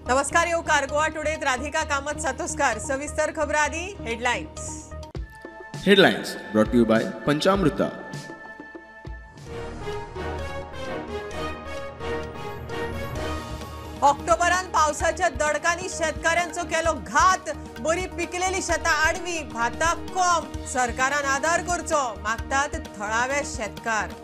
नमस्कार, येवकार गोवा टुडेत राधिका कामत सातोस्कार. सविस्तर खबर आदी headlines. Headlines brought to you by Panchamruta. ऑक्टोबरान पावसाच्या दडकांनी शेतकऱ्यांचो केलो घात. बरी पिकलेली शेतां आडवी, भाताक कोम. सरकारान आदार करचो मागतात थळावे शेतकार.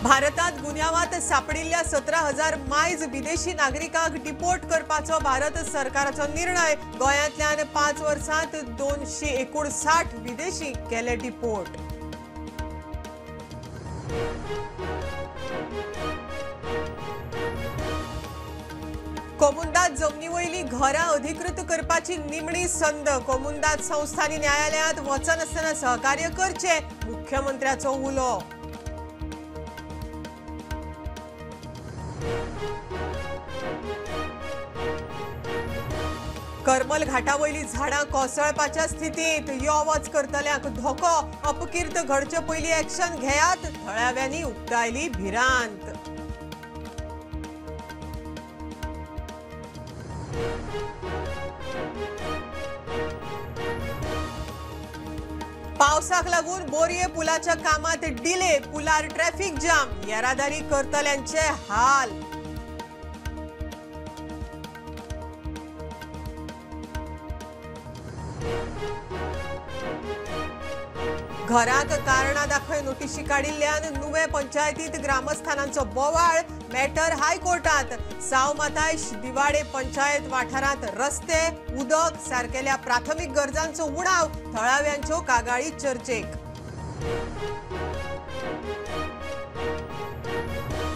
भारतात गुन्यांवात सापडिल्ल्या 17,000 मायज विदेशी नागरिकांक डिपोर्ट करपाचो भारत सरकाराचो निर्णय. गोंयांतल्यान 5 वर्सांत 259 विदेशी केले डिपोर्ट. कोमुंदाद जमनी वयली घरां अधिकृत करपाची निमणी संद. कोमुंदाद संस्थांनी न्यायालयांत वचनासतना सहकार्य करचें, मुख्यमंत्र्याचो उलो. करमल घाटावयली झाडां कोसळपाच्या स्थितीत. यो वच करतल्यांक धोको. अपकीर्त घडचे पयलीं एक्शन घेयात, थळाव्यांनी उक्तायली भिरांत. पावसाक लागून बोरये पुलाच्या कामात डिले. पुलार ट्रॅफिक जाम, येरादारी करतल्यांचे हाल. घराक कारणां दाखय नोटिशी काडिल्ल्यान नुवे पंचायतीत ग्रामस्थानांचो बोवाळ. मॅटर हायकोर्टात. साव मातायश दिवाडे पंचायत वाठारांत रस्ते, उदक सारकेल्या प्राथमीक गरजांचो उणाव. थळाव्यांच्यो कागाळी चर्चेक.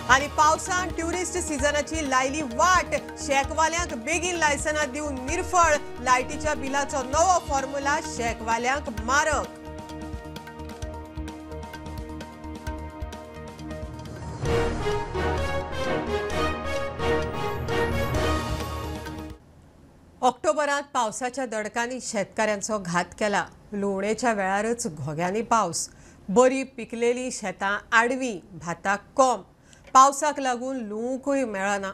आनी पावसान ट्युरिस्ट सिजनाची लायली वाट. शॅकवाल्यांक बेगीन लायसनां दिवन निर्फळ. लायटीच्या बिलाचो नवो फॉर्म्युला शॅकवाल्यांक मारक. ऑक्टोबरात पावसाच्या दडकांनी शेतकऱ्यांचो घात केला. लुवणेच्या वेळारच घोग्यांनी पावस. बरी पिकलेली शेतां आडवी, भाताक कोम. पावसाक लागून लुवंकूय मेळना,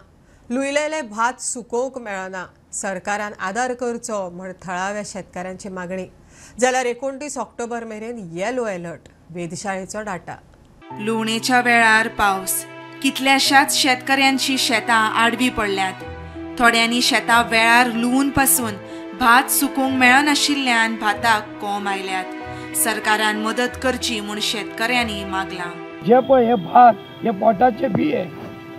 लुयलेले भात सुकोवंक मेळना. सरकारान आदार करचो म्हण थळाव्या शेतकऱ्यांची मागणी. जाल्यार 29 ऑक्टोबर मेरेन येलो अलर्ट. वेधशाळेचो डाटा. लुवणेच्या वेळार पावस. कितल्याशाच शेतकऱ्यांची शेतां आडवी पडल्यात. थोड्यांनी शेतां वेळार लुवून पासून भात सुकोवंक मेळनाशिल्ल्यान भाताक कोम आयल्यात. सरकारान मदत करची म्हूण शेतकऱ्यांनी मागलां. जे पळय हे भात हे पोटाचे बिये,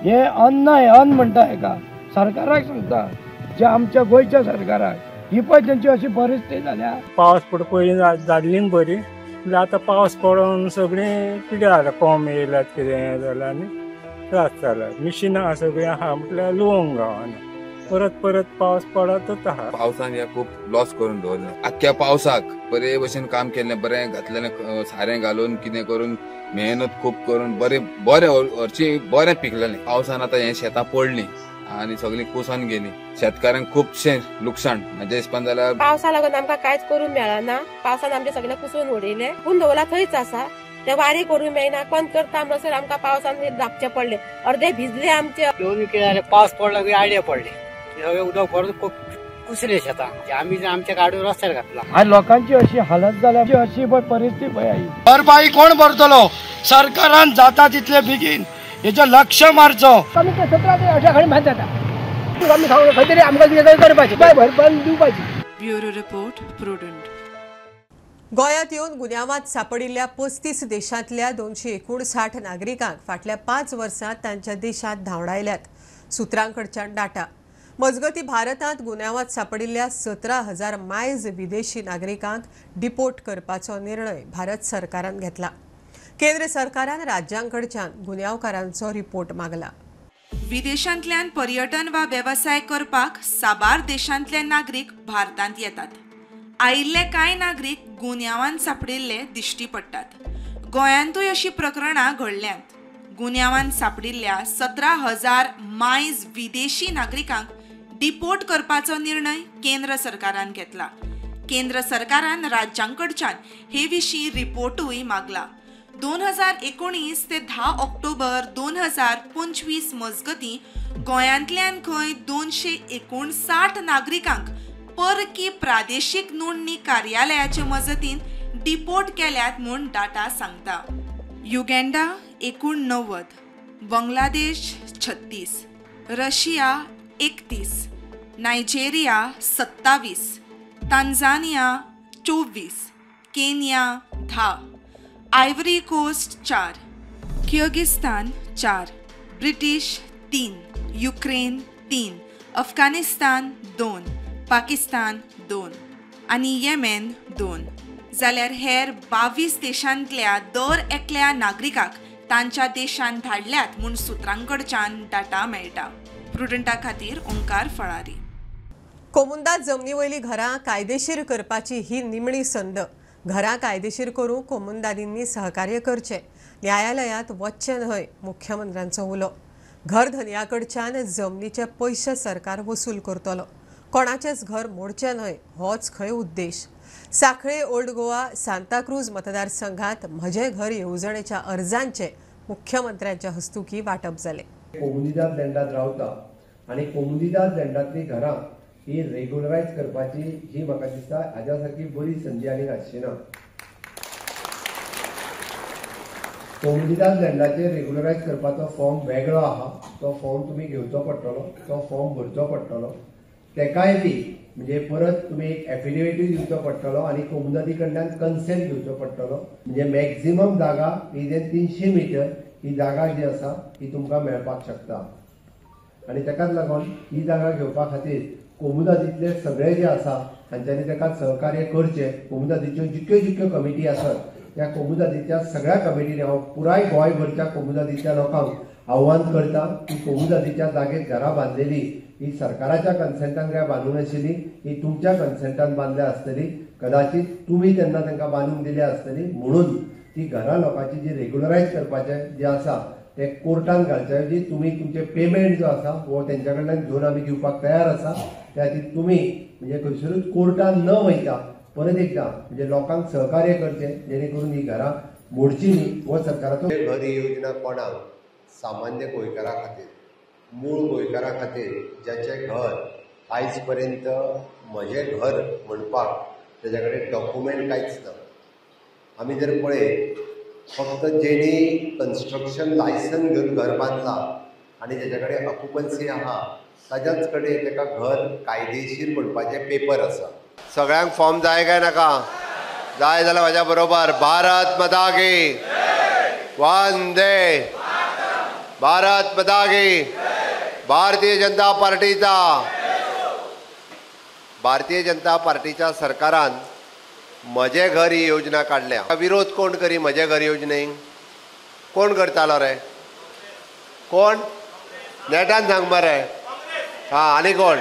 हे अन्न, हे अन्न म्हणटा हेका सरकाराक सांगता, जे आमच्या गोंयच्या सरकाराक ही पळय तेंची अशी परिस्थिती जाल्या. पावस पड पयलीं जाल्ली बरी, म्हणल्यार आतां पावस पडून सगळीं पिड्यार जाल्या, कोम येयल्यात, कितें जालां आनी त्रास जाला. मिशिनां सगळीं आहा म्हटल्यार लुवंक गावना. परत परत पावस पडतच आहा. पावसान ह्या खूब लॉस करून दवरलें. आख्ख्या पावसाक बरे भशेन काम केल्लें, बरें घातलेलें सारें घालून कितें करून मेहनत खूब करून बरें बरें हरशीं बरें पिकलेलें. पावसान आतां हें शेतां पडलीं आनी सगळीं कुसन गेलीं. शेतकाऱ्यांक खुबशें लुकसाण म्हाज्या हिसपान जाल्यार. पावसा लागून आमकां कांयच करूंक मेळना. पावसान आमचें सगळें कुसून उडयलें. पूण दवरला थंयच आसा, ते वारी करूंक मेळना. कोण करता म्हणसर आमकां पावसान धापचें पडलें. अर्दे भिजले आमचे. दोन कितें जालें, पावस पडलो की आडे पडले, सगळें उदक भरून कुसले शेतां. आमी आमच्या गाडयो रस्त्यार घातला. आनी लोकांची अशी हालत जाल्या, अशी परिस्थिती पळय. भरपाई कोण भरतलो? सरकारान जाता तितले बेगीन हेचेर लक्ष मारचो. कमी 17 ते 18 खणी भात जाता. आमी खावंक खंय तरी आमकां कितें तरी करपाचें, भरपाई दिवपाची. Bureau report, Prudent. गोंयांत येवन गुन्यांवात सापडिल्ल्या 35 देशांतल्या 259 नागरिकांक फाटल्या 5 वर्सांत तांच्या देशांत धांवडायल्यात. सुत्रांकडच्यान डाटा. मजगती भारतांत गुन्यांवात सापडिल्ल्या 17,000 मायज विदेशी नागरिकांक डिपोर्ट करपाचो निर्णय भारत सरकारान घेतला. केंद्र सरकारान राज्यांकडच्यान गुन्यांवकारांचो रिपोर्ट मागला. विदेशांतल्यान पर्यटन वा वेवसाय करपाक साबार देशांतले नागरीक भारतांत येतात. आयिल्ले कांय नागरीक गुन्यांवान सापडिल्ले दिश्टी पडटात. गोंयांतूय अशी प्रकरणां घडल्यांत. गुन्यांवान सापडिल्ल्या 17,000 मायज विदेशी नागरिकांक डिपोर्ट करपाचो निर्णय केंद्र सरकारान घेतला. केंद्र सरकारान राज्यांकडच्यान हे विशीं रिपोर्टूय मागला. 2019 ते 10 ऑक्टोबर 2025 मजगतीं गोंयांतल्यान खंय 259 नागरिकांक परकी प्रादेशीक नोंदणी कार्यालयाचे मजतीन डिपोर्ट केल्यात म्हूण डाटा सांगता. Uganda 89, Bangladesh 36, Russia 31, Nigeria 27, Tanzania 24, Kenya 10, Ivory Coast 4, Kyrgyzstan 4, British 3, Ukraine 3, Afghanistan 2, Pakistan 2 आनी येमेन 2. जाल्यार हेर 22 देशांतल्या दर एकल्या नागरिकाक तांच्या देशांत धाडल्यात म्हूण सुत्रांकडच्यान डाटा मेळटा. प्रुडंटा खातीर ओंकार फळारी. कोमुंदाद जमनी वयली घरां कायदेशीर करपाची ही निमणी संद. घरां कायदेशीर करूंक कोमुंदादींनी सहकार्य करचें, न्यायालयांत वचचें न्हय, मुख्यमंत्र्यांचो उलो. घर धनया कडच्यान जमनीचे पयशे सरकार वसूल करतलो, कोणाचेच घर मोडचें न्हय होच खंय उद्देश. सांखळे ओल्ड गोवा सांताक्रूज मतदारसंघात म्हजें घर येवजणेच्या अर्जांचे मुख्यमंत्र्यांच्या हस्तुकी वांटप जालें. कोमुनिदाद लँडात रावता आनी कोमुनिदाद लँडांतली घरां ही रेग्युलरायज करपाची ही म्हाका दिसता हाज्या सारकी बरी संदी आनीक आसची ना. कोमुनिदाद लँडाचेर रेग्युलरायज करपाचो फॉर्म वेगळो आहा, तो फॉर्म तुमी घेवचो पडटलो, तो फॉर्म भरचो पडटलो, तेकाय बी म्हणजे परत तुमी एक एफिडेविटूय दिवचो पडटलो आनी कोमुनिदादी कडल्यान कन्सेंट घेवचो पडटलो. म्हणजे मॅक्झिमम जागा ही जे 300 मिटर ही जागा जी आसा ही तुमकां मेळपाक शकता आनी ताकाच लागून ही जागा घेवपा खातीर कोमुनिदादींतले सगळे जे आसा तांच्यांनी ताका सहकार्य करचें. कोमुनिदादीच्यो जितक्यो जितक्यो कमिटी आसत त्या कोमुनिदादीच्या सगळ्या कमिटींनी हांव पुराय गोंयभरच्या कोमुनिदादीच्या लोकांक आव्हान करता की कोमुनिदादीच्या जागेत घरां बांदलेली ही सरकाराच्या कन्सेंटान काय बांदूंक नाशिल्ली, ही तुमच्या कन्सेंटान बांदल्या आसतली, कदाचित तुमी तेन्ना तांकां बांदूंक दिल्या आसतली, म्हणून ती घरां लोकांची जी रेग्युलरायज करपाचें जें आसा ते कोर्टान घालचे ऐवजी तुमी तुमचे पेमेंट जो आसा हो तेंच्या कडल्यान घेवन आमी दिवपाक तयार आसा. त्या खातीर तुमी म्हणजे खंयसरूच कोर्टान न वयता परत एकदां म्हणजे लोकांक सहकार्य करचें जेणे करून ही घरां मोडची न्ही हो सरकाराचो. घर ही योजना कोणाक? सामान्य गोंयकारा खातीर, मूळ गोंयकारा खातीर, ज्याचें घर आयज पर्यंत म्हजें घर म्हणपाक तेज्या कडेन डॉक्युमेंट कांयच ना. आमी जर पळयत फक्त जेणी कन्स्ट्रक्शन लायसन घेवन घर बांदलां आनी जेच्या कडेन ऑक्युपन्सी आहा ताज्याच कडेन ताका घर कायदेशीर म्हणपाचें पेपर आसा. सगळ्यांक फॉर्म जाय काय नाका? जाय जाल्यार म्हाज्या बरोबर भारत माता की वंदे, भारत माता की, भारतीय जनता पार्टीचा. भारतीय जनता पार्टीच्या सरकारान म्हजें घर ही योजना काडल्या. विरोध कोण करी म्हजें घर योजनेक? कोण करतालो रे? कोण? नेटान सांग मरे. हां, आनी कोण?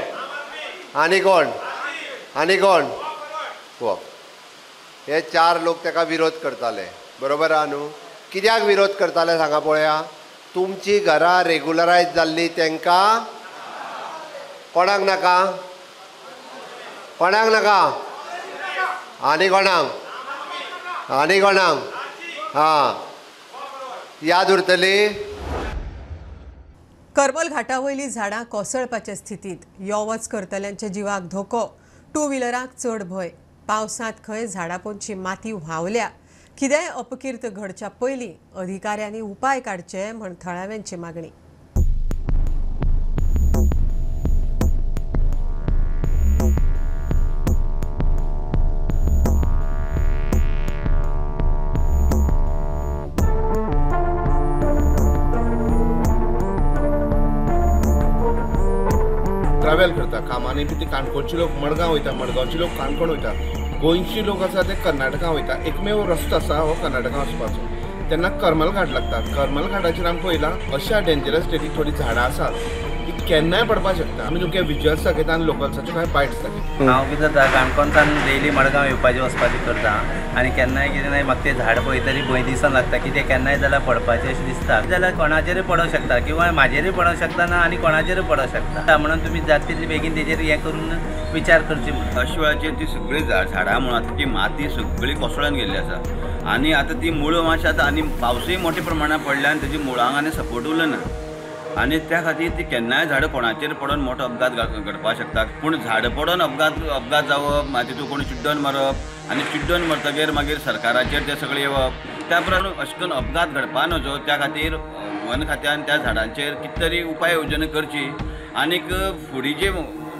आनी कोण? आनी कोण? हो, हे 4 लोक ताका विरोध करताले, बरोबर आहा न्हू? कित्याक विरोध करताले सांगा पळया. तुमची घरां रेगुलरायज जाल्ली तांकां कोणाक नाका? कोणाक नाका? आनी कोणाक? आनी कोणाक? हां, याद उरतली. करमल घाटावयली झाडां कोसळपाचे स्थितींत, यो वच करतल्यांच्या जिवाक धोको, टू व्हिलरांक चड भंय. पावसांत खंय झाडां पोंदची माती व्हांवल्या. कितेंय अपकीर्त घडच्या पयलीं अधिकाऱ्यांनी उपाय काडचे म्हण थळाव्यांची मागणी. ट्रॅव्हल करता कामांनी बी ती काणकोणचे लोक मडगांव वयता, मडगांवचे लोक काणकोण वयता, गोंयचे लोक आसा ते कर्नाटका वयता. एकमेव रस्तो आसा हो कर्नाटका वचपाचो, तेन्ना करमल घाट लागता. करमल घाटाचेर आमकां पळयलां अशा डेंजरस स्टेटीक थोडीं झाडां आसात ती केन्नाय पडपाक शकता. आमी तुमकां विज्युअल्स दाखयता आनी लोकल्साच्यो कांय बायट्स दाखयता. हांव कितें जाता, काणकोणच्यान डेली मडगांव येवपाचें वचपाचें करता आनी केन्नाय कितें नाय म्हाका तें झाड पळयतरी भंय दिसूंक लागता की तें केन्नाय जाल्यार पडपाचें अशें दिसता. जाल्यार कोणाचेरूय पडोंक शकता किंवा म्हाजेरूय पडोंक शकता ना आनी कोणाचेरूय पडोंक शकता. म्हणून तुमी जाता तितले बेगीन तेजेर हें करून विचार करची. अशा वेळाचेर ती सगळीं झाडां मुळां ती माती सगळी कोसळून गेल्ली आसा आनी आतां ती मुळां मातशी आतां आनी पावसूय मोठ्या प्रमाणात पडल्यान तेजी मुळांक आनी सपोर्ट उरलो ना आनी त्या खातीर ती केन्नाय झाडां कोणाचेर पडून मोठो अपघात घडपाक शकता. पूण झाडां पडून अपघात जावप, मागीर तितून कोणी चिड्डोन मरप आनी चिड्डोन मरतगीर मागीर सरकाराचेर तें सगळें येवप, त्या प्रमाण अशें करून अपघात घडपा नजो. त्या खातीर वन खात्यान त्या झाडांचेर कितें तरी उपाय येवजण करची आनीक फुडें जे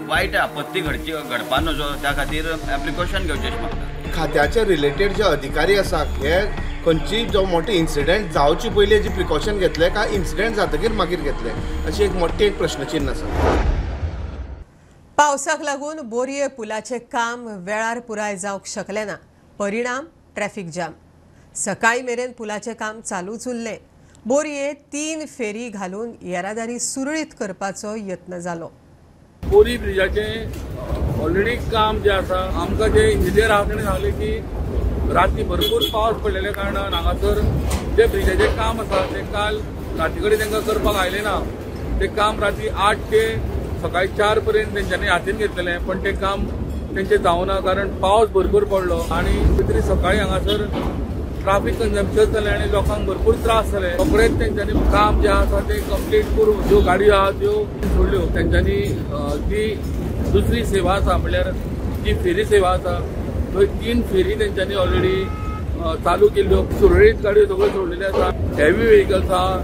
वायट आपत्ती घडपा नजो त्या खातीर प्रिकॉशन घेवचें अशें मागता. खात्याचे रिलेटेड जे अधिकारी आसा हे खंयची जो मोठे इन्सिडेंट जावचे पयलीं जी प्रिकॉशन घेतले काय इन्सिडेंट जातकीर मागीर घेतले अशी एक मोठे एक प्रश्नचिन्ह आसा. पावसाक लागून बोरये पुलाचें काम वेळार पुराय जावंक शकलें ना. परिणाम ट्रॅफिक जाम. सकाळी मेरेन पुलाचें काम चालूच उरलें. बोरये 3 फेरी घालून येरादारी सुरळीत करपाचो यत्न जालो. बोरी ब्रिजाचें ऑलरेडी काम जें आसा, आमकां जे इंजिनियर आहा तेणें सांगलें की राती भरपूर पावस पडलेल्या कारणान हांगासर जे ब्रिजाचें काम आसा तें काल राती कडेन तांकां करपाक आयलें ना. तें काम राती 8 ते सकाळी 4 पर्यंत तेंच्यांनी हातीन घेतलेलें, पण तें काम तेंचें जावना कारण पावस भरपूर पडलो आनी तरी सकाळी हांगासर ट्राफीक कंजम्पशन जालें आनी लोकांक भरपूर त्रास जाले. रोखडेच तेंच्यांनी काम जें आसा तें कंप्लीट करून ज्यो गाडयो आहा त्यो सोडल्यो. तेंच्यांनी जी दुसरी सेवा आसा म्हणल्यार जी फेरी सेवा आसा थंय 3 फेरी तेंच्यांनी ऑलरेडी चालू केल्ल्यो. सुरळीत गाडयो सगळ्यो सोडलेल्यो आसा. हेवी व्हेकल्स आहा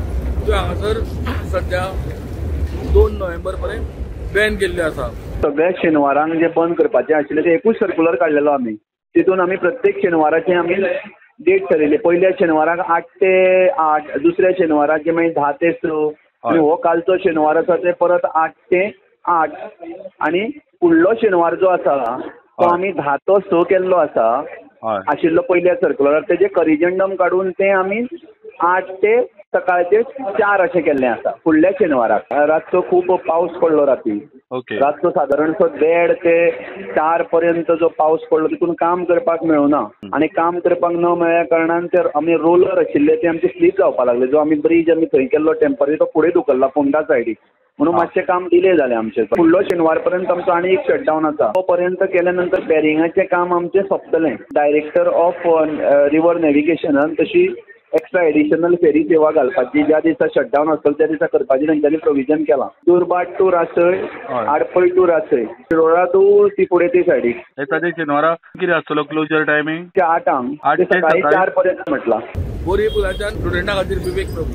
त्यो हांगासर सद्या 2 नोव्हेंबर पर्यंत बॅन केल्ल्यो आसा. सगळ्या शेनवारांक जे बंद करपाचें आशिल्लें तें एकूच सर्क्युलर काडलेलो आमी. तितून आमी प्रत्येक शेनवाराचें आमी डेट थरयली. पयल्या शेनवाराक 8 ते 8, दुसऱ्या शेनवाराक मागीर 10 ते 6 आनी हो कालचो शेनवार आसा ते परत 8 ते 8 आनी फुडलो शेनवार जो आसा तो आमी 10 तो 6 केल्लो आसा आशिल्लो पयल्या सर्क्युलरार. तेजें करिजेंडम काडून तें आमी 8 ते सकाळचे 4 अशें केल्लें आसा फुडल्या शेनवाराक. रातचो खूब पावस पडलो राती, रातचो सादारणसो 1:30 ते 4 पर्यंत जो पावस पडलो तितून काम करपाक मेळुना आनी काम करपाक न मेळ्ळ्या कारणान ते आमी रोलर आशिल्ले ते आमचे स्लीप जावपाक लागले. जो आमी ब्रीज आमी थंय केल्लो टेंपररी तो फुडें धुकल्ला फोंडा सायडीक, म्हणून मातशें काम डिले जालें आमचें. फुडलो शेनवार पर्यंत आमचो आनी एक शटडावन आसा, तो पर्यंत केल्या नंतर बॅरिंगाचें काम आमचें सोंपतलें. डायरेक्टर ऑफ रिवर नॅविगेशनान तशी एक्स्ट्रा एडिशनल फेरी सेवा घालपाची ज्या दिसा शटडावन आसतलो त्या दिसा करपाची तेंच्यांनी प्रोविजन केलां. दुर्भाट टू रासय, आडपय टू रासय, शिरोळा टू तिपुडे ते सायडीक. एखाद्या शेनवारा कितें आसतलो क्लोजर टायमींग? 8 ते सकाळी 4 पर्यंत म्हटलां. बोरये पुलाच्यान स्टुडंटा खातीर विवेक प्रभू.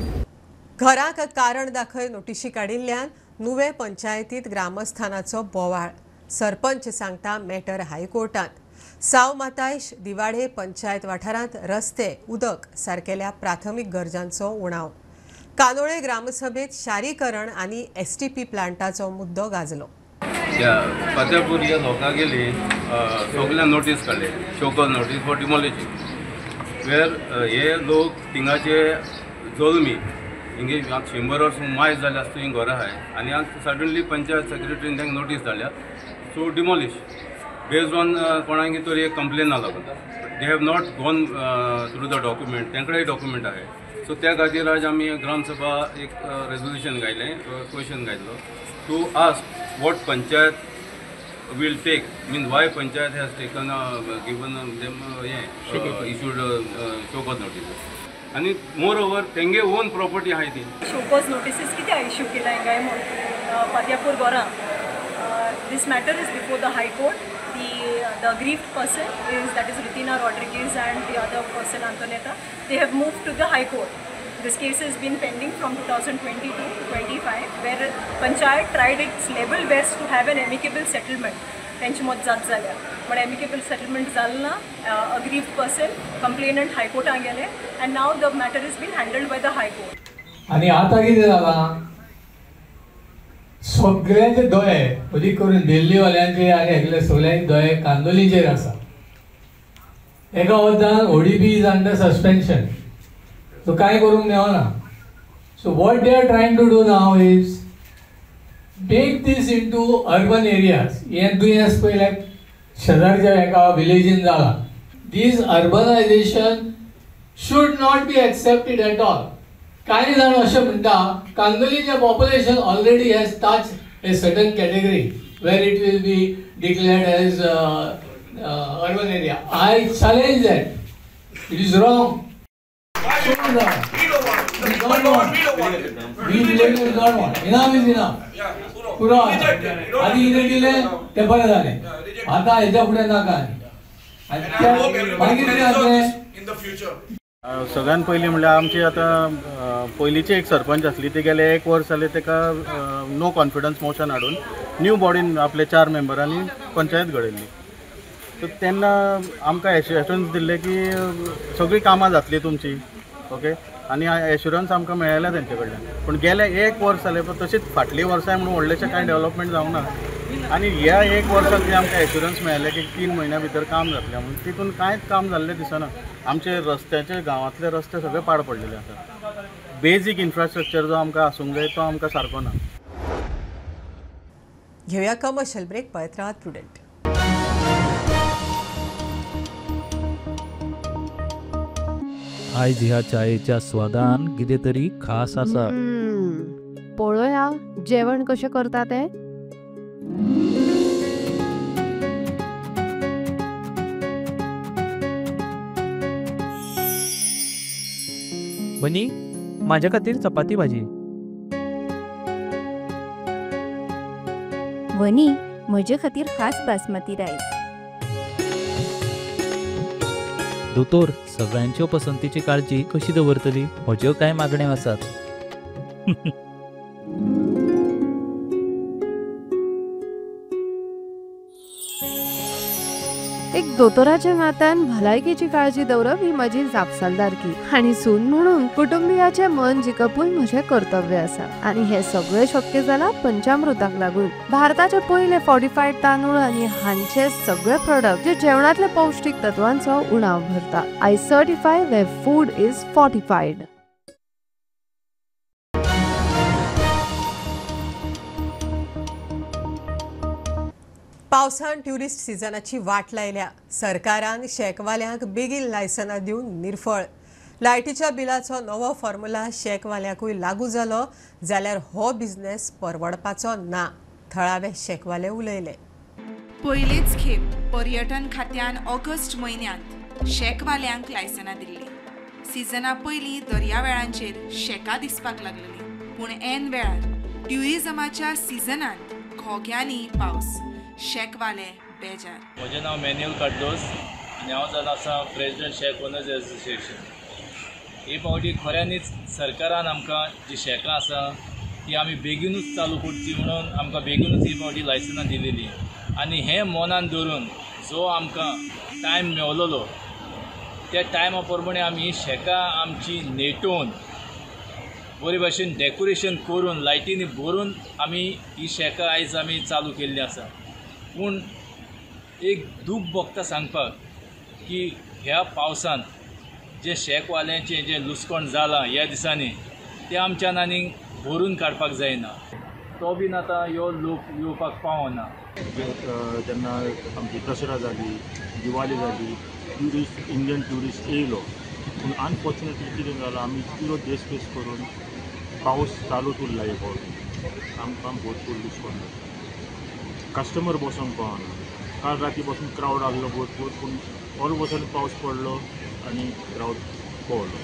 घराक कारण दाखय नोटिशी काडिल्ल्यान नुवें पंचायतीत ग्रामस्थानाचो बोवाळ. सरपंच सांगता मॅटर हायकोर्टांत. साव मातायश दिवाडे पंचायत वाठारांत रस्ते, उदक सारकेल्या प्राथमीक गरजांचो उणाव. कानोळे ग्रामसभेत शारीकरण आनी एसटीपी प्लांटाचो मुद्दो गाजलो. फतेहपूर ह्या लोकां गेली सगळ्या नोटीस काडले, show cause notice for demolition. Where हे लोक थिंगाचे जोल्मी हिंगे 100 वर्स मायज जाले आसता ही घरां आहाय आनी आज सडनली पंचायत सेक्रेटरीन तांकां नोटीस धाडल्या सो डिमॉलिश बेस्ड ऑन कोणाक तरी एक कंप्लेन लागून. They have not gone through the document, तांकडेय document आहे. सो त्या खातीर आज आमी ग्रामसभा एक रेजोल्युशन घायलें, क्वेश्चन घायलो to ask what panchayat will take, means why panchayat has taken given them हें इशूड शोकॉज नोटीस आनी मोर ओवर तेंगे ओन प्रॉपर्टी आहाय ती. शोकॉज नोटिसीस कित्याक इश्यू केला हांगाय म्हूण फात्यापूर गोरां. This matter is before the High Court. The aggrieved person is, that is Ritina Rodriguez and the other person Antonetta. They have moved to the High Court. This case has been pending from 2022 to 25, where Panchayat tried its level best to have an amicable settlement. त्यांची मत जात जाल्या, पण amicable settlement जालें ना. Aggrieved person complainant High Court गेले and now the matter is been handled by the High Court. आनी आतां कितें जालां, सगळ्यांचे दोळे अदीक करून दिल्लीवाल्यांचे आनी हेगले सगळ्यांचे दोळे कांदोलीचेर आसा. एका वतान ODP is under suspension, so कांय करूंक मेळना. So what they are trying to do now is make this into urban areas. हें दुयेंस पयल्या शेजारच्या एका विलेजीन जालां. This urbanisation should not be accepted at all. कांय जाण अशें म्हणटा कांदोलीचें population already has touch a certain category. where it will be declared as urban area. I challenge that. It is wrong. We related don't want. Enough is enough. पुरो आनी कितें दिलें तें बरें जालें. आतां हेच्या फुडें नाका. आनी मागीर कितें जातलें? सगळ्यान पयलीं म्हणल्यार आमची आतां पयलींची एक सरपंच आसली, ती गेले एक वर्स जालें ताका नो कॉन्फिडन्स मोशन हाडून न्यू बॉडीन आपले 4 मेंबरांनी पंचायत घडयल्ली. सो तेन्ना आमकां एश्युरन्स दिल्लें की सगळीं कामां जातलीं तुमची, ओके, आनी एश्युरन्स आमकां मेळ्ळें तेंचे कडल्यान. पूण गेले एक वर्स जालें, पण तशीच फाटलीं वर्सां म्हणून व्हडलेशें कांय डेवलपमेंट जावंक ना. आनी ह्या एक वर्साक जें आमकां एश्युरन्स मेळ्ळें की 3 म्हयन्या भितर काम जातलें म्हणून, तितून कांयच काम जाल्लें दिसना. आमचे रस्त्याचे, गांवांतले रस्ते सगळे पाड पडलेले आसात. बेजीक इन्फ्रास्ट्रक्चर जो आमकां आसूंक जाय तो आमकां सारको ना. घेवया कमर्शियल ब्रेक. पळयत राहात प्रुडंट. आयज ह्या चायेच्या स्वादान कितें तरी खास आसा. पळोवया जेवण कशें करता तें. बनी, माझ्या खातीर चपाती भाजी. वनी, म्हजे खातीर खास बासमती रायस. दोतोर, सगळ्यांच्यो पसंतीची काळजी कशी दवरतली? म्हज्यो कांय मागण्यो आसात. एक दोतोराच्या नात्यान भलायकेची काळजी दवरप ही म्हजी जापसालदारकी आनी सून म्हणून कुटुंबियाचें मन जिखपूय म्हजें कर्तव्य आसा. आनी हें सगळें शक्य जालां पंचामृताक लागून. भारताचे पयले फॉर्टिफायड तांदूळ आनी हांचे सगळे प्रोडक्ट जे जेवणांतले पौश्टीक तत्वांचो उणाव भरता. I certify where food is fortified. पावसान ट्युरिस्ट सिजनाची वाट लायल्या. सरकारान शॅकवाल्यांक बेगीन लायसनां दिवन निर्फळ. लायटीच्या बिलाचो नवो फॉर्म्युला शॅकवाल्यांकूय लागू जालो जाल्यार हो बिझनेस परवडपाचो ना, थळावे शॅकवाले उलयले. पयलेच खेप पर्यटन खात्यान ऑगस्ट म्हयन्यांत शॅकवाल्यांक लायसनां दिल्लीं. सिजना पयलीं दर्यावेळांचेर शॅकां दिसपाक लागलेलीं, पूण ऐन वेळार ट्युरिजमाच्या सिजनांत घोग्यांनी पावस, शॅकवाले बेजार. म्हजें नांव मॅन्युअल कार्दोस आनी हांव जावन आसा प्रेजिडंट शॅक ओनर्स एसोसिएशन. हे फावटी खऱ्यांनीच सरकारान आमकां जी शॅकां आसा ती आमी बेगीनूच चालू करची म्हणून आमकां बेगीनूच ही फावटी लायसनां दिलेली. आनी हें मनान धरून जो आमकां टायम मेवलेलो त्या टायमा प्रमाणे आमी ही शॅकां आमची नेटोवन बरे भाशेन डेकोरेशन करून लायटींनी भरून आमी ही शॅकां आयज आमी चालू केल्ली आसा. पूण एक दूख भोगता सांगपाक की ह्या पावसांत जे शॅकवाल्यांचें जें लुसकण जालां ह्या दिसांनी तें आमच्यान आनी भरून काडपाक जायना. तो बीन आतां ह्यो लोक येवपाक पावना. जेन्ना आमची दसरा जाली, दिवाळी जाली, ट्युरिस्ट, इंडियन ट्युरिस्ट येयलो. पूण अनफॉर्च्युनेटली कितें जालां, आमी इतलो देश पेस करून पावस चालूच उरला हे फावटी. आमकां भरपूर लुकसाण जाता. कस्टमर बसोंक पावना. काल राती बसून क्रावड आहलो भरपूर, पूण ऑल वचून पावस पडलो आनी क्रावड पळलो.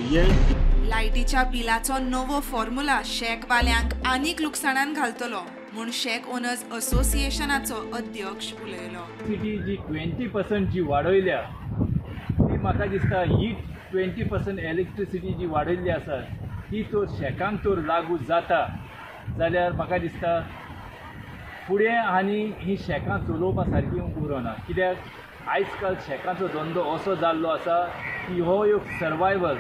हे लायटीच्या बिलाचो नवो फॉर्म्युला शॅकवाल्यांक आनीक लुकसाणान घालतलो म्हूण शॅक ओनर्स असोसिएशनाचो अध्यक्ष उलयलो. सिटी जी 20% जी वाडयल्या ती म्हाका दिसता ही 20% इलेक्ट्रिसिटी जी वाडयल्ली आसा ती तर शॅकांक तर लागू जाता जाल्यार म्हाका दिसता फुडें आनी ही शॅकां चलोवपा सारकी उरना. कित्याक आयज काल शॅकांचो धंदो असो जाल्लो आसा की हो एक सर्वायवल,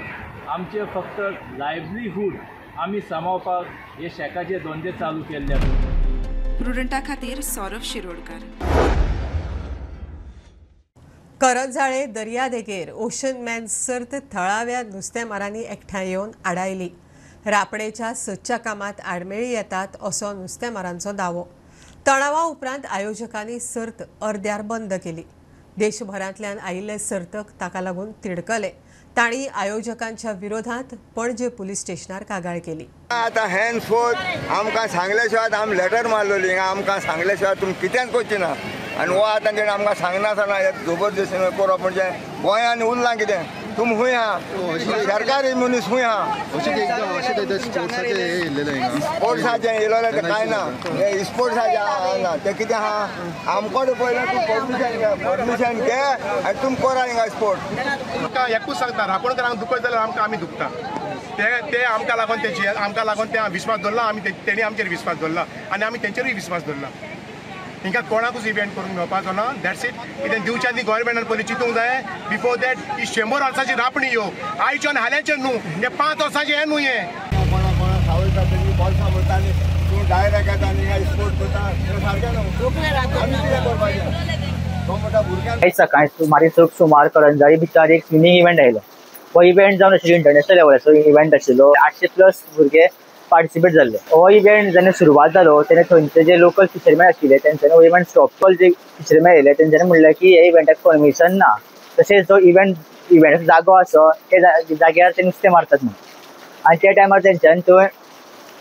आमचें फक्त लायवलीहूड आमी सांबाळपाक हे शॅकाचे धंदे चालू केल्ले आसा. प्रुडंटा खातीर सौरभ शिरोडकर. करंजाळे दर्यादेगेर ओशन मॅन सर्त थळाव्या नुस्तेमारांनी एकठांय येवन आडायली. रापणेच्या सदच्या कामांत आडमेळी येतात असो नुस्तेमारांचो दावो. तणावा उपरांत आयोजकांनी सर्त अर्द्यार बंद केली. देशभरांतल्यान आयिल्ले सर्तक ताका लागून तिडकले. तांणी आयोजकांच्या विरोधात पणजे पुलीस स्टेशनार कागाळ केली. आतां हेन्सफोर्थ आमकां सांगले शिवाय आमी लेटर मारलेली, आमकां सांगले शिवाय तुमी कितेंच करची ना. आनी हो आतां तेणें आमकां सांगनासतना जबरदस्तीन करप म्हणजे गोंयांत उरलां कितें? तुमी खूंय आहा? सरकारी मनीस खूंय आहा? स्पोर्ट्साचें येयलें तें कांय ना, हें स्पोर्ट्साचें ना, तें कितें आहा? आमकां पयलें तूं परमिशन घे, परमिशन घे आनी तुमी करा हिंगा स्पोर्ट. तुमकां एकूच सांगता, रापणकारांक दुखत जाल्यार आमकां आमी दुखता. ते आमकां लागून तेजी आमकां लागून ते विस्वास दवरला, आमी तेणी आमचेर विस्वास दवरला आनी आमी तेंचेरूय विस्वास दवरला. हिंगा कोणाकूच इव्हेंट करूंक मेळपाचो ना. That's it. कितें दिवच्या आदी गव्हर्मेंटान पयलीं चिंतूंक जाय. बिफोर that ही 100 वर्सांची रापणी ह्यो आयच्यो आनी हाल्याच्यो न्हू, हे 5 वर्सांचें हें न्हू. हें कोणा कोणा सावयता तेजी बोल्सां भरता आनी तूं डायरेक्ट येता आनी स्पोर्ट करता, तें सारकें न्हू. आमी कितें करपाचें? तो म्हणटा भुरग्यांक. आयज सकाळीं सुमार करंजारी बिचार एक स्विमींग इव्हेंट आयलो. हो इव्हेंट जावन आशिल्लो इंटरनॅशनल लेवलाचो इव्हेंट आशिल्लो. 800+ भुरगे पार्टिसिपेट जाल्ले. हो इव्हेंट जेन्ना सुरवात जालो तेन्ना थंयचे जे लोकल फिशरमॅन आशिल्ले तेंच्यांनी हो इव्हेंट स्टॉप केलो. जे फिशरमॅन येयले तेंच्यांनी म्हणलें की ह्या इव्हेंटाक परमिशन ना, तशेंच जो इव्हेंटाचो जागो आसा त्या जाग्यार ते नुस्तें मारतात म्हणून. आनी त्या टायमार तेंच्यांनी थंय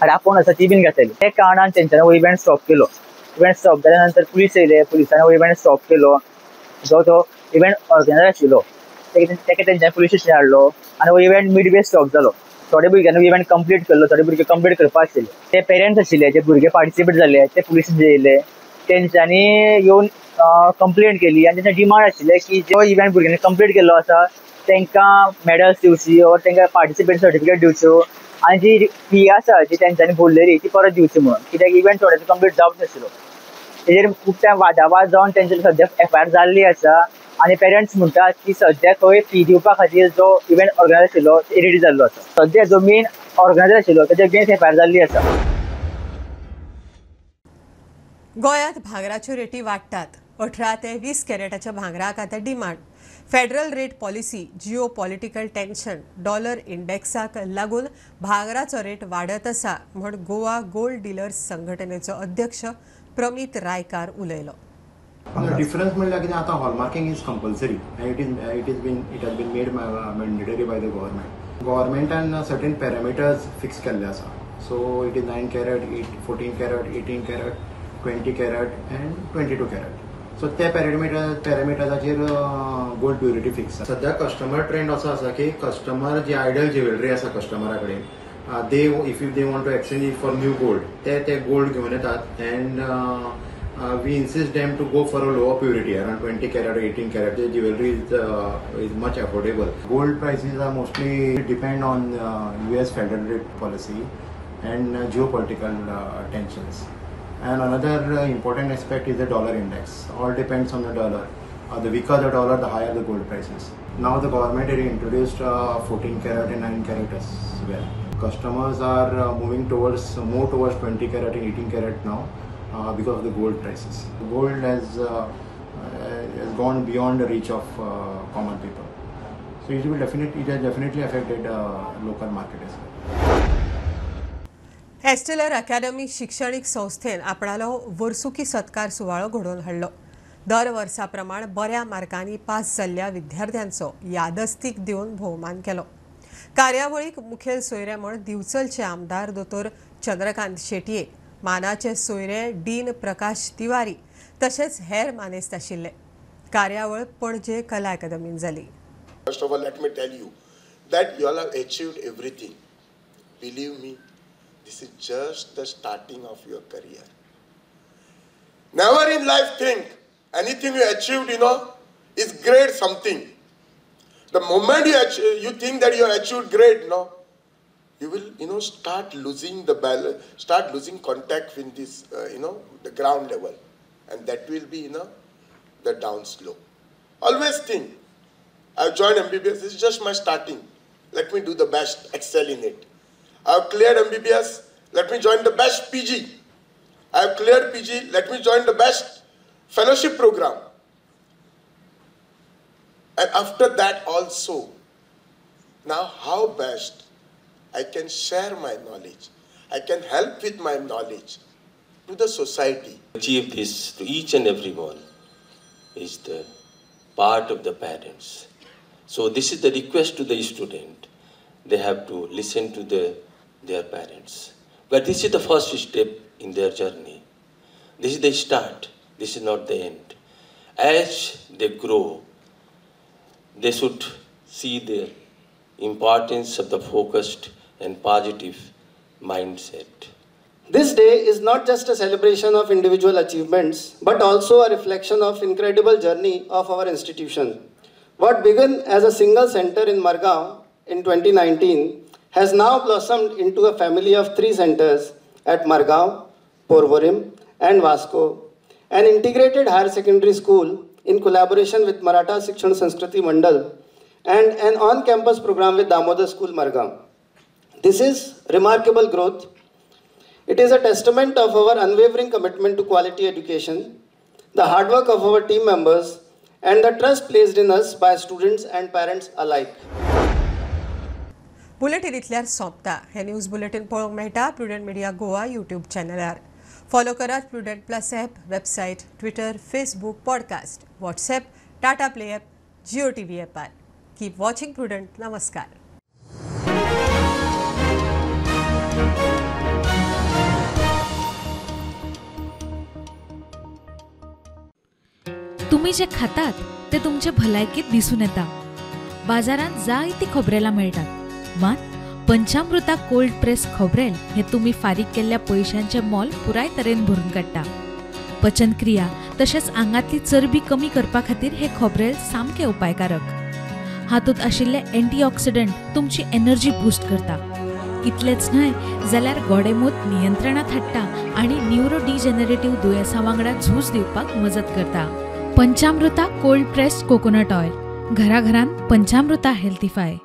रांपोण आसा ती बीन घातली. त्या कारणान तेंच्यांनी हो इव्हेंट स्टॉप केलो. इव्हेंट स्टॉप जाल्या नंतर पुलीस येयले, पुलिसांनी हो इव्हेंट स्टॉप केलो. जो तो इव्हेंट ऑर्गनायजर आशिल्लो तेका तेंच्यांनी पुलीस स्टेशन हाडलो आनी हो इव्हेंट मिडवे स्टॉप जालो. थोडे भुरग्यांनी इव्हेंट कंप्लीट केल्लो, थोडे भुरगे कंप्लीट करपा आशिल्ले. ते पेरंट्स आशिल्ले जे भुरगे पार्टिसिपेट जाले ते पुलीस स्टेशन येयले, तेंच्यांनी येवन कंप्लेन केली आनी तेंचे डिमांड आशिल्ले की जो इव्हेंट भुरग्यांनी कंप्लीट केल्लो आसा तांकां मेडल्स दिवची ओर तांकां पार्टिसिपेट सर्टिफिकेट दिवच्यो आनी जी फी आसा जी तेंच्यांनी भरलेली ती परत दिवची म्हणून. कित्याक इव्हेंट थोड्यांचो कंप्लीट जावंक नाशिल्लो. तेजेर खूब टायम वादावाद जावन तेंचे सद्या एफआयआर जाल्ली आसा आनी पेरंट्स म्हणटात की सद्या खंय फी दिवपा खातीर जो इव्हेंट ऑर्गनायजर आशिल्लो रेडी जाल्लो आसा. सद्या जो मेन ऑर्गनायजर आशिल्लो तेजे अगेन्स्ट एफआयआर जाल्ली आसा. गोंयांत भांगराच्यो रेटी वाडटात. 18 ते 20 कॅरेटाच्या भांगराक आतां demand. Federal rate policy, geopolitical tension, dollar इंडेक्साक लागून भांगराचो रेट वाडत आसा म्हूण गोवा गोल्ड डिलर्स संघटनेचो अध्यक्ष प्रमीत रायकार उलयलो. डिफरन्स म्हणल्यार कितें, आतां hallmarking is compulsory and it has been made mandatory by the government. गव्हर्मेंटान certain parameters fix केल्ले आसा. So it is 9 carat, 14 carat, 18 carat, 20 carat and 22 carat. So ते पॅरामिटर्साचेर गोल्ड प्युरिटी फिक्स. सद्या कस्टमर ट्रेंड असो आसा की कस्टमर जी idol jewellery आसा कस्टमरा कडेन, they if they want to exchange it for new gold, ते गोल्ड घेवन येतात and we insist them to go for a lower purity, around 20 carat or 18 carat. The jewelry is much affordable. Gold prices are mostly depend on US federal rate policy and geopolitical tensions. And another important aspect is the dollar index. All depends on the dollar. The weaker the dollar, the higher the gold prices. Now the government has introduced 14 carat and 9 carat as well. Customers are moving towards more towards 20 carat and 18 carat now. Because of the gold prices. Gold has gone beyond the reach of common people. So it has definitely affected local market as well. Esteller academy शिक्षणीक संस्थेन आपणालो वर्सुकी सत्कार सुवाळो घडोवन हाडलो. दर वर्सा प्रमाण बऱ्या मार्कांनी पास जाल्ल्या विद्यार्थ्यांचो यादस्तीक दिवन भोवमान केलो. कार्यावळीक मुखेल सोयरे म्हूण दिवचलचे आमदार दोतोर चंद्रकांत शेटये, मानाचे सोयरे डीन प्रकाश तिवारी तशेंच हेर मानेस्त आशिल्ले. कार्यावळ पणजे कला अकादमीन जाली. First of all, let me tell you that you all have achieved everything. Believe me, this is just the starting of your career. Never in life think anything you achieved, you know, is great something. The moment you think that you have achieved great, no, you will, you know, start losing the balance, start losing contact with this, you know, the ground level, and that will be, you know, the down slope. Always think, I've joined MBBS, this is just my starting. Let me do the best, excel in it. I've cleared MBBS, let me join the best PG. I've cleared PG, let me join the best fellowship program. And after that also, now how best I can share my knowledge, I can help with my knowledge to the society. Achieve this to each and every one is the part of the parents. So this is the request to the student. They have to listen to their parents. But this is the first step in their journey. This is the start. This is not the end. As they grow, they should see the importance of the focused and positive mindset. This day is not just a celebration of individual achievements, but also a reflection of incredible journey of our institution. What began as a single center in Margao in 2019 has now blossomed into a family of 3 centers at Margao, Porvorim, and Vasco, an integrated higher secondary school in collaboration with Maratha Shikshan Sanskriti Mandal, and an on-campus program with Damodar School, Margao. This is remarkable growth. It is a testament of our unwavering commitment to quality education, the hard work of our team members, and the trust placed in us by students and parents alike. Bulletin इतल्यार सोंपता. हे news bulletin पळोवंक मेळटा Prudent Media Goa YouTube चॅनलार. Follow करात Prudent plus app, website, Twitter, Facebook, podcast, WhatsApp, Tata Play app, Jio TV ॲपार. Keep watching prudent. नमस्कार. तुम्ही जे खातात ते तुमचे भलायकेत दिसून येता. बाजारांत जायती खोबरेलां मेळटात, मात पंचामृता कोल्ड प्रेस खोबरेल हे तुमी फारीक केल्ल्या पयशांचें मोल पुराय तरेन भरून काडटा. पचनक्रिया तशेंच आंगांतली चरबी कमी करपा खातीर हे खोबरेल सामकें उपायकारक. हातूंत आशिल्ले एंटीऑक्सिडंट तुमची एनर्जी बूस्ट करता. इतलेंच न्हय जाल्यार गोडेमूत नियंत्रणांत हाडटा आनी न्युरो डिजनरेटिव्ह दुयेंसां वांगडा झूज दिवपाक मजत करता. Panchamruta cold pressed coconut oil, घराघरांत पंचामृता हेल्थीफाय.